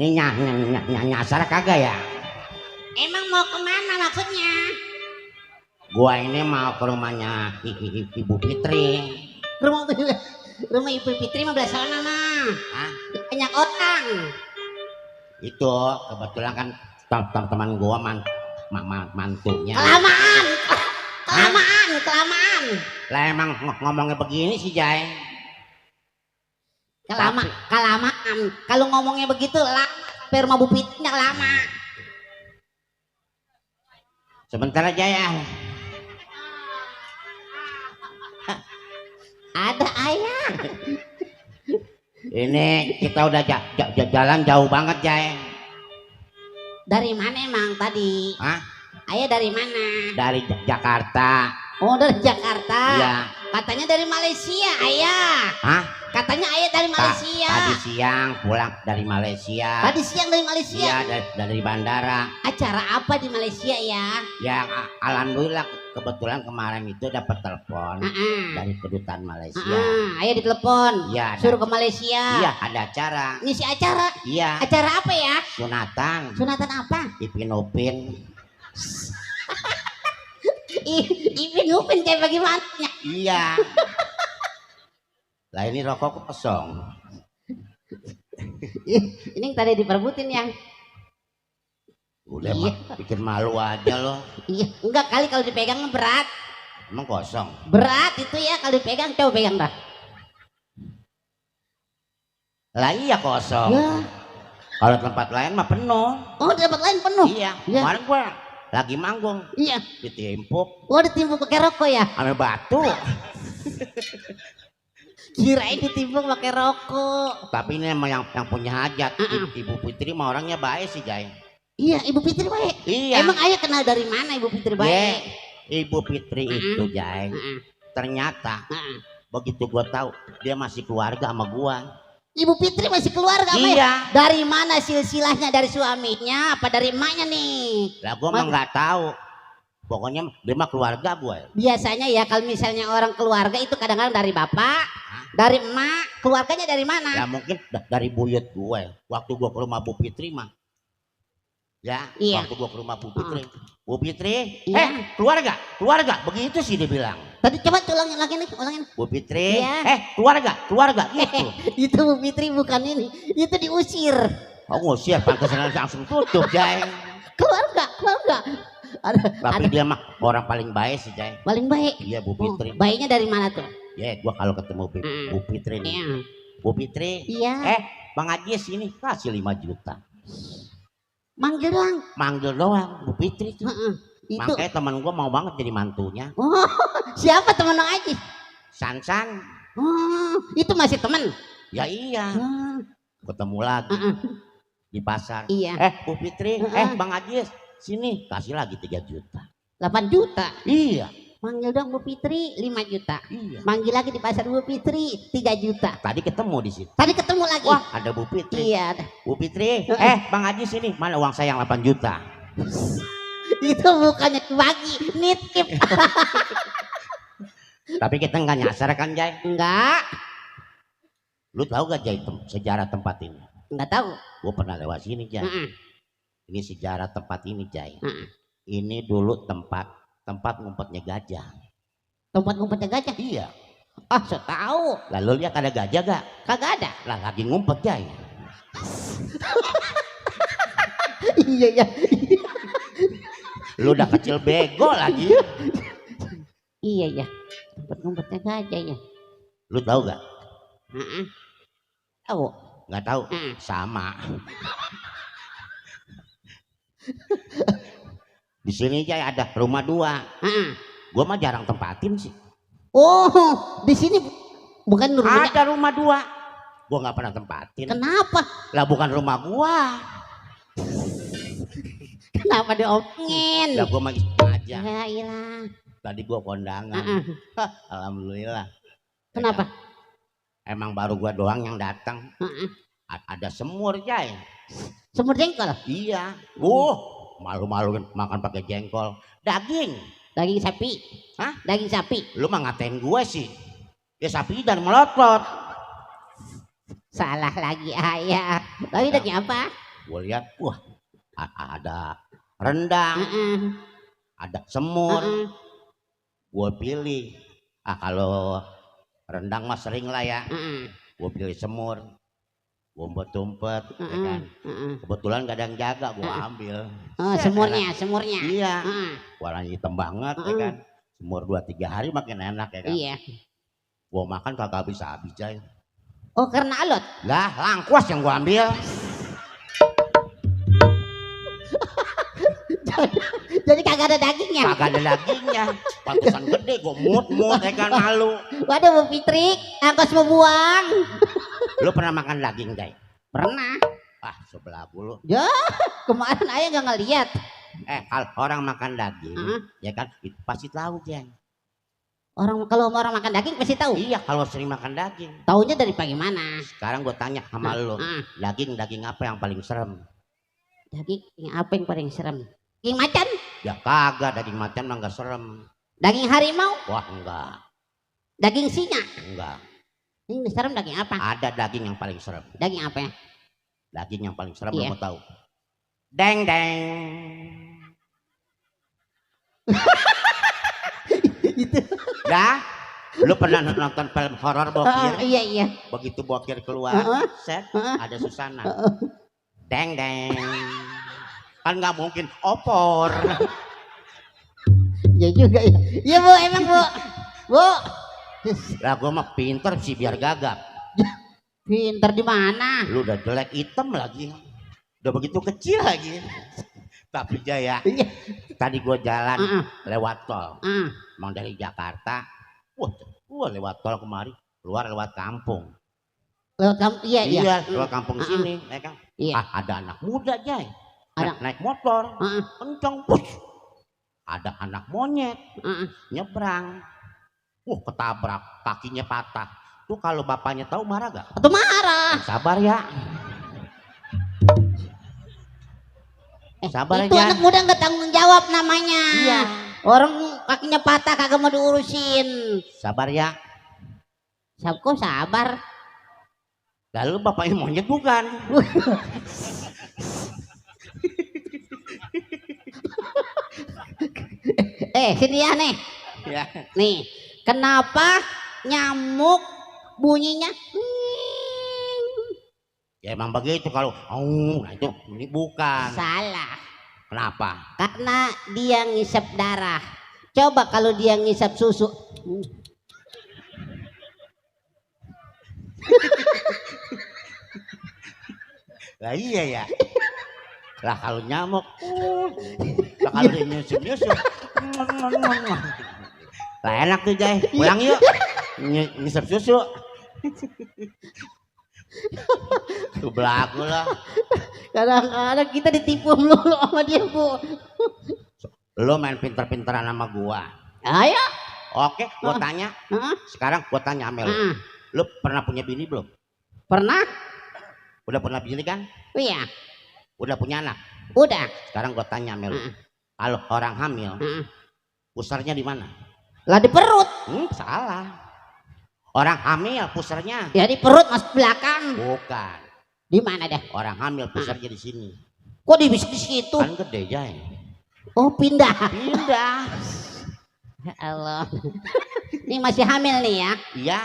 Nih nyasar kagak ya? Emang mau kemana maksudnya? Gua ini mau ke rumahnya Ibu Fitri. Rumah Ibu Fitri mah belah sana mah. Hah? Banyak orang. Itu kebetulan kan teman gua mantunya. Kelamaan. Hah? Kelamaan. Lah emang ngomongnya begini sih Jai. Kelamaan. Kalau ngomongnya begitu lama sampai rumah Bu Fitri lama. Sebentar aja ya. Ada ayah. Ini kita udah jalan jauh banget Jai. Dari mana emang tadi? Hah? Ayah dari mana? Dari Jakarta. Oh dari Jakarta. Iya. Katanya dari Malaysia ayah. Hah? Katanya ayah dari Malaysia. Tadi siang pulang dari Malaysia. Tadi siang dari Malaysia. Iya dari bandara. Acara apa di Malaysia ya? Ya alhamdulillah kebetulan kemarin itu dapat telepon dari kedutaan Malaysia. Ayah ditelepon. Iya. Suruh ke Malaysia. Iya ada acara. Ngisi acara. Iya. Acara apa ya? Sunatan. Sunatan apa? Ipin Upin. Ipin Upin kayak bagaimana? Iya. Lah ini rokok kosong. Ini yang tadi diperbutin yang. Udah Iya. bikin malu aja loh. Iya, enggak kali kalau dipegang berat. Emang kosong. Berat itu ya kalau dipegang, coba pegang dah. Lah iya kosong. Ya. Kalau tempat lain mah penuh. Oh, di tempat lain penuh. Iya. Ya. Kemarin gua lagi manggung Iya. ditimpuk Oh, ditimbuk pakai rokok ya? sama batu. Kirain ditimbuk pakai rokok. Tapi ini emang yang punya hajat. Ibu Fitri mah orangnya baik sih Jai. Iya, Ibu Fitri baik. Iya. Emang ayah kenal dari mana Ibu Fitri baik? Yeah. Ibu Fitri itu Jai. Ternyata begitu gua tahu dia masih keluarga sama gua. Ibu Fitri masih keluarga sama Iya. Dari mana silsilahnya, dari suaminya apa dari emaknya nih? Lah gua mah nggak tahu. Pokoknya dia mah keluarga gua. Biasanya ya kalau misalnya orang keluarga itu kadang-kadang dari bapak, dari emak, keluarganya dari mana? Ya mungkin dari buyut gue. Waktu gua ke rumah Bu Fitri mah. Ya, Iya. waktu gua ke rumah Bu Fitri. Bu Fitri, Iya. keluarga. Begitu sih dia bilang. Tadi coba ulangin lagi nih, ulangin. Bu Fitri, Iya. keluarga gitu. Itu Bu Fitri bukan ini, itu diusir. Oh ngusir, pantesan langsung tutup, Jai. Keluarga. Tapi dia mah orang paling baik sih, Jai. Paling baik. Iya, Bu Fitri. Baiknya dari mana tuh? Ya, gua kalau ketemu Bu Fitri nih. Iya. Bu Fitri, Iya. Bang Ajis ini kasih 5 juta. Manggil doang. Manggil doang, Bu Fitri tuh. Itu. Makanya teman gua mau banget jadi mantunya. Oh, siapa teman Bang Aji? Sansan. Oh, itu masih teman. Ya iya. Ketemu lagi di pasar. Iya. Bu Fitri, Bang Ajis, sini kasih lagi 3 juta. 8 juta. Iya. Manggil dong Bu Fitri 5 juta. Iya. Manggil lagi di pasar Bu Fitri 3 juta. Tadi ketemu di situ. Tadi ketemu lagi. Wah, ada Bu Fitri. Iya. Bu Fitri, Bang Ajis sini, mana uang saya yang 8 juta? Itu bukannya bagi, nitip. Tapi kita nggak nyasar kan, Jai? Enggak. Lu tahu gak Jai sejarah tempat ini? Enggak tahu. Gue pernah lewat sini, Jai. Ini sejarah tempat ini, Jai. Ini dulu tempat ngumpetnya gajah. Tempat ngumpetnya gajah? Iya. Ah, saya tahu. Lalu lihat ada gajah gak? Kagak ada. Lah lagi ngumpet, Jai. Iya. Lu udah kecil bego lagi. Iya. Tempat ngumpetnya gajah ya. Lu tahu gak? Tahu. Nggak tahu. Sama. Di sini Jai ada rumah 2. Gua mah jarang tempatin sih. Oh, di sini bukan rumahnya. Ada rumah 2. Gua nggak pernah tempatin. Kenapa? Lah bukan rumah gua. Kenapa diomongin? Lah gua mah iseng aja. Ya iyalah. Tadi gua kondangan. Alhamdulillah. Kenapa? Emang baru gua doang yang datang. Ada semur, Jai. Semur jengkol. Iya. Malu-maluin makan pakai jengkol. Daging. Daging sapi. Hah? Daging sapi. Lu mah ngatain gue sih. Ya sapi dan melotot. Salah lagi ayah. Tapi daging apa? Gue lihat, wah ada rendang, Heeh. ada semur. Heeh. Gue pilih, kalau rendang mah sering lah ya. Heeh. Gue pilih semur, gue umpet-umpet, ya Heeh. kan. Heeh. Kebetulan gak ada yang jaga, gue ambil. Oh, Set, semurnya. iya, Heeh. warnanya hitam banget, ya kan. Semur 2-3 hari makin enak, ya kan. Iya. Gue makan kagak habis-habis, Jay. Oh, karena alot. Lah, langkuas yang gue ambil. Jadi kagak ada dagingnya. Kagak ada dagingnya. Pantesan gede, gue mut-mut, ya kan, malu. Waduh, Bu Fitri, angkos mau buang. Lu pernah makan daging, Jay? Pernah. Ah, sebelah lu. Ya, kemarin ayah nggak ngeliat. Kalau orang makan daging, Heeh. ya kan, itu pasti tahu, Jay. Kalau orang makan daging pasti tahu. Iya, kalau sering makan daging. Taunya dari bagaimana? Sekarang gue tanya sama lu, daging apa yang paling serem? Daging apa yang paling serem? Daging macan? Ya kagak, daging macan mah enggak serem. Daging harimau? Wah, enggak. Daging singa? Enggak. Ini serem daging apa? Ada daging yang paling serem. Daging apa ya? Daging yang paling serem, Iya. lu mau tahu? Deng deng. Itu. Dah, lu pernah nonton film horor bokir? Iya. Begitu bokir keluar, set, ada Susana. Deng deng. Kan nggak mungkin opor. Iya juga ya. Iya Bu, emang Bu. Bu. Lah gua mah pinter sih biar gagap. Pinter di mana? Lu udah jelek hitam lagi. Udah begitu kecil lagi. Tapi Jaya, tadi gua jalan lewat tol. Emang dari Jakarta. Wah, lewat tol kemari, keluar lewat kampung. Lewat kampung, iya. Lewat kampung sini, ya kan? Iya. Ada anak muda, Jay. Ada. Naik motor, kencang, push. Ada anak monyet, nyebrang. Ketabrak, kakinya patah. Tuh kalau bapaknya tahu marah gak? Atau marah. Sabar ya. Sabar itu aja. anak muda nggak tanggung jawab namanya. Iya. Orang kakinya patah kagak mau diurusin. Sabar ya. Kok sabar? Lalu bapaknya monyet bukan? Sini ya nih. Ya. Nih, kenapa nyamuk bunyinya? Ya emang begitu kalau nah itu ini bukan. Salah. Kenapa? Karena dia ngisap darah. Coba kalau dia ngisap susu. Lah iya ya. Lah kalau nyamuk, lah kalau dia nyusup. Lah enak tuh Jay, pulang yuk. Ngisap susu. Tuh belagu lah. Kadang-kadang kita ditipu melulu sama dia Bu. Lo main pinter-pinteran sama gua. Ayo. Oke, gua tanya. Sekarang gua tanya Amel. Lo pernah punya bini belum? Pernah? Udah pernah bini kan? Iya. Udah punya anak? Udah. Sekarang gua tanya Amel. Kalau orang hamil, pusarnya di mana? Lah di perut. Salah. Orang hamil pusarnya. Ya di perut mas belakang. Bukan. Di mana dah? Orang hamil pusarnya di sini. Kok di situ? Kan gede Jay. Oh pindah. Pindah. Ya Allah. Ini masih hamil nih ya? Iya.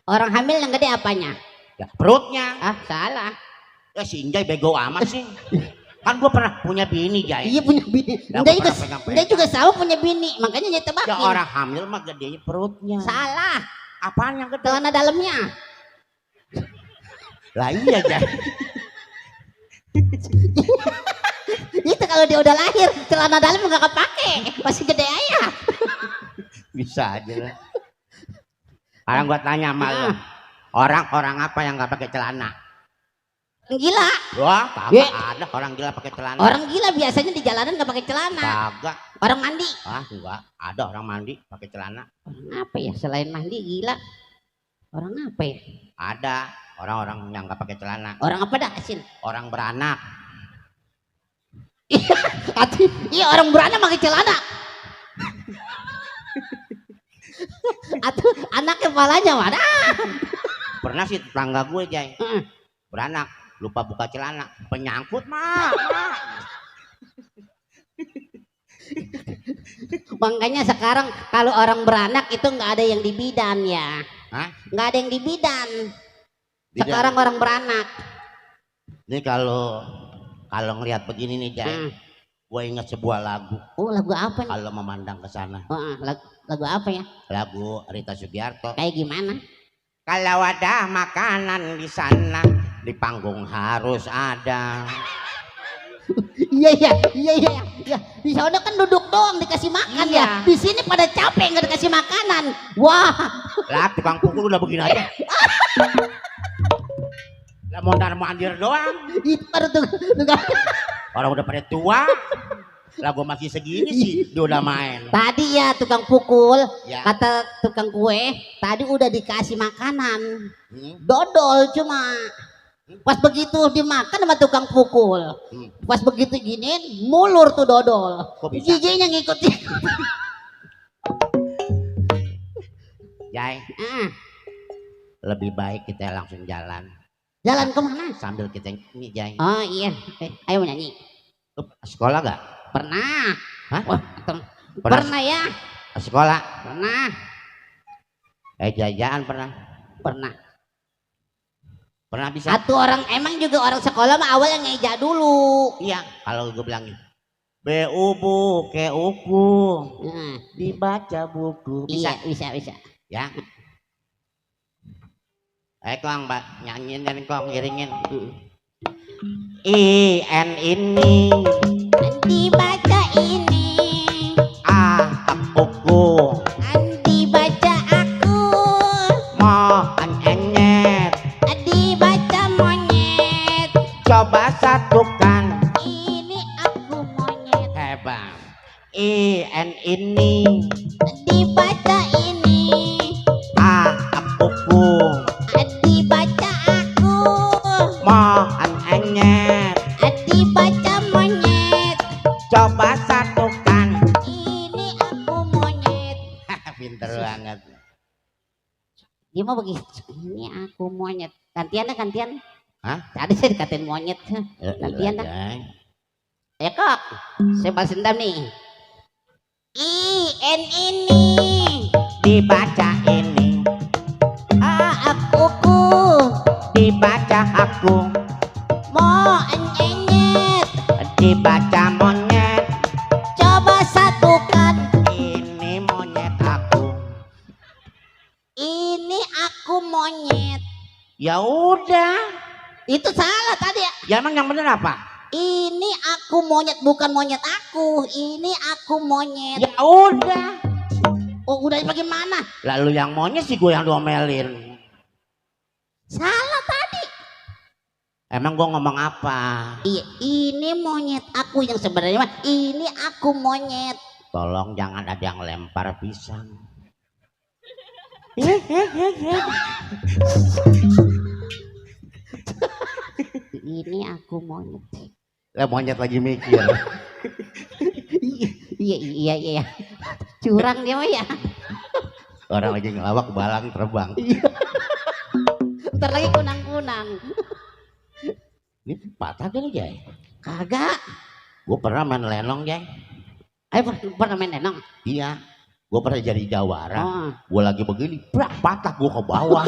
Orang hamil yang gede apanya? Ya, perutnya. Salah. Ya si Injay bego amat sih. Kan gua pernah punya bini Jay. Iya punya bini. Dia juga sama punya bini. Makanya dia tebakin. Ya orang hamil mah gedenya perutnya. Salah. Apaan yang gede? Celana dalamnya. Lah iya Jay. Itu kalau dia udah lahir celana dalam nggak kepake, masih gede aja. Bisa aja lah. Sekarang gua tanya sama lu. Orang-orang apa yang nggak pakai celana? Gila. Wah, kagak ada orang gila pakai celana. Orang gila biasanya di jalanan nggak pakai celana. Kagak. Orang mandi. Enggak. Ada orang mandi pakai celana. Orang apa ya selain mandi gila? Orang apa ya? Ada orang-orang yang nggak pakai celana. Orang apa dah asin? Orang beranak. Iya orang beranak pakai celana. Atau anak kepalanya mana? Pernah sih tetangga gue Jay. Beranak lupa buka celana, penyangkut mah. Makanya sekarang kalau orang beranak itu nggak ada yang di bidan ya. Hah? Nggak ada yang di bidan. Sekarang orang beranak. Ini kalau ngelihat begini nih Jay, gue ingat sebuah lagu. Oh, lagu apa nih? Kalau memandang ke sana. Lagu apa ya? Lagu Rita Sugiarto. Kayak gimana? Kalau ada makanan di sana, di panggung harus ada. Iya. Di sana kan duduk doang dikasih makan ya. Di sini pada capek nggak dikasih makanan. Wah. Lah tukang pukul udah begini aja. Lah mondar mandir doang. Itu pada tukang. Orang udah pada tua. Lah gua masih segini sih dia udah main. Tadi ya tukang pukul, ya. Kata tukang kue, tadi udah dikasih makanan. Dodol cuma. Pas begitu dimakan sama tukang pukul. Pas begitu gini mulur tuh dodol. Giginya ngikutin. Jai. Lebih baik kita langsung jalan. Jalan kemana? Sambil kita ini Jai. Oh iya. Ayo nyanyi. Sekolah gak? Pernah. Hah? Wah, pernah ya? Sekolah? Pernah. Jajan pernah? Pernah. Pernah bisa? Satu orang emang juga orang sekolah mah awalnya ngeja dulu. Iya. Kalau gue bilangin BU ke uku. Dibaca buku. Bisa? Iya, bisa. Ya. Kong mbak nyanyiin dan kong ngiringin. IN ini dibaca ini aku dibaca aku mohon enyet dibaca monyet coba satukan ini aku monyet hebat IN ini dibaca ini aku dibaca aku mohon enyet dibaca monyet coba satukan ini aku monyet. pinter banget Dia mau begitu ini aku monyet gantian. Hah? Tadi saya dikatain monyet gantian dah. Ya kok saya balas dendam nih. IN ini dibaca ini aku dibaca aku monyet dibaca monyet coba satukan ini monyet aku ini aku monyet. ya udah Itu salah tadi ya. ya emang yang bener apa Ini aku monyet bukan monyet aku. Ini aku monyet. ya udah Oh udah bagaimana? lalu yang monyet sih gue yang domelin Salah tadi. emang gue ngomong apa Iya ini monyet aku yang sebenarnya mah ini aku monyet. tolong jangan ada yang lempar pisang Ini aku monyet. lah monyet lagi mikir Iya. Curang dia mah ya. orang lagi ngelawak balang terbang Ntar lagi kunang-kunang. ini patah kan Jay Kagak. gue pernah main lenong Jay Ayo pernah main lenong? iya gue pernah jadi jawara gue lagi begini patah gue ke bawah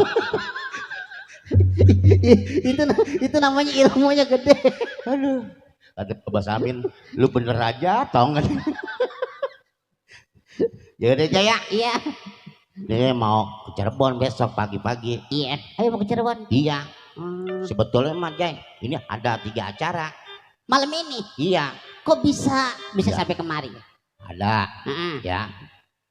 itu namanya ilmunya gede. aduh kata Mbak Samin lu bener aja tau nggak ya udah Jaya Iya. dia mau ke Cirebon besok pagi-pagi Iya. Ayo mau ke Cirebon. iya sebetulnya mah Jay ini ada 3 acara Malam ini. iya Kok bisa Ya. sampai kemari? ada ya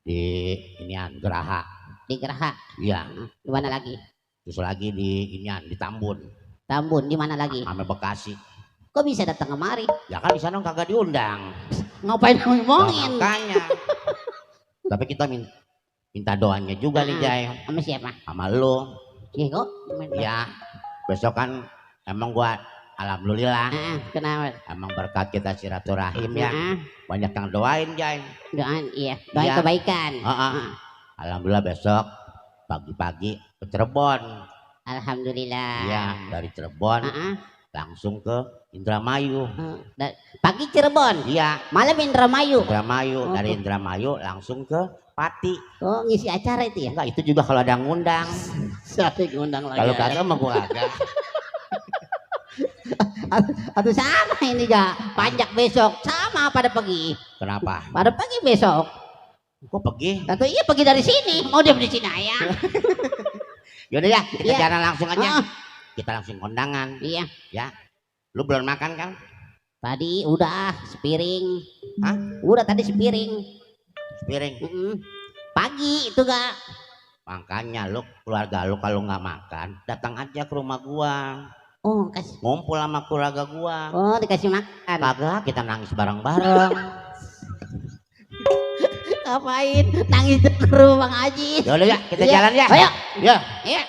di inian Geraha Di Geraha. iya Di mana lagi? terus lagi di inian di Tambun Tambun di mana lagi? sama Bekasi Kok bisa datang kemari? ya kan di sana kagak diundang Ngapain ngomongin? makanya tapi kita minta doanya juga nih Jay Sama siapa? sama lu Iya kok. ya besok kan emang gua alhamdulillah Kenapa? emang berkat kita silaturahim ya banyak yang doain Jay Doain iya. Doain kebaikan. alhamdulillah besok pagi-pagi ke Cirebon Alhamdulillah. iya dari Cirebon langsung ke Indramayu. Pagi Cirebon, Iya, malam Indramayu. Indramayu, dari Indramayu langsung ke Pati. Oh, ngisi acara itu ya? Enggak, itu juga kalau ada ngundang. Siapa yang ngundang lagi? Kalau kagak mah gua kagak. Atau sama ini ya, pajak besok sama pada pagi. Kenapa? Pada pagi besok. Kok pergi? Atau iya pergi dari sini, mau dia di sini aja. Yaudah ya, kita Iya. jalan langsung aja. Ah. Kita langsung kondangan. Iya. Ya. Lu belum makan kan? Tadi udah sepiring. Hah? Udah tadi sepiring. Piring. Pagi itu Kak. Makanya lu keluarga lu kalau nggak makan, datang aja ke rumah gua. Oh, kasih. Ngumpul sama keluarga gua. Oh, dikasih makan. Kagak, kita nangis bareng-bareng. Ngapain? Nangis ke rumah Bang Haji. Yaudah ya, kita Iya. jalan ya. Ayo. Ya. Iya.